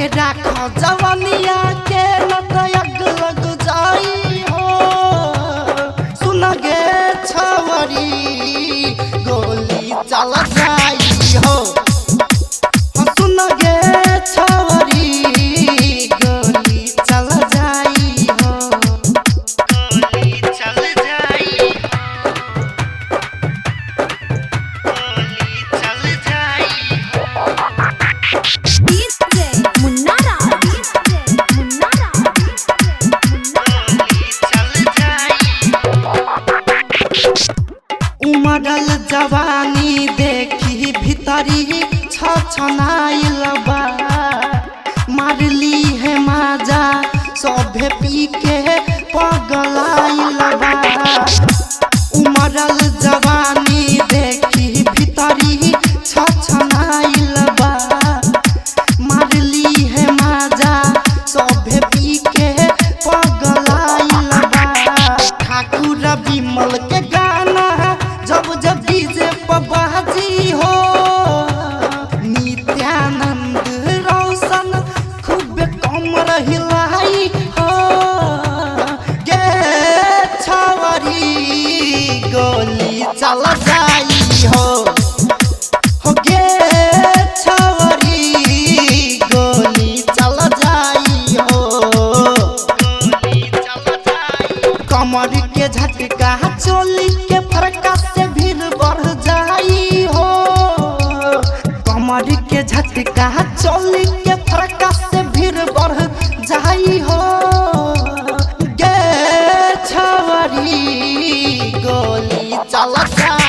के राख जवानिया के न त अग लग जाई हो। सुन गे छवरी गोली चल जाई हो। सुन गे छवरी गोली चल जाई हो। गोली चल जाई हो। गोली चल जाई हो। DJ Munna Raj, DJ Munna Raj, DJ Munna Raj. गोली चल जाई हो। उमड़ल जवानी देखी भीतरी छछनाइल बा। मारली है माजा सभे पी के पगलाइल बा। उमड़ल जवानी देखी भीतरी छछनाइल बा। मारली है माजा सभे पी के पगलाइल बा। ठाकुर विमल के गाना जब जब डीजे पर बाजी हो। नित्यानंद रोशन खूब कमर हिलाई हो। गे छवरी गोली चल जाई हो। हो गे छवरी गोली चल जाई हो। गोली चल जाई। कमर के झटका चोली के फरका से भीड़ बढ़ जाई हो। कमर के झटका चोली के फरका से भीड़ बढ़ जाई हो। गे छवरी गोली चल जाई।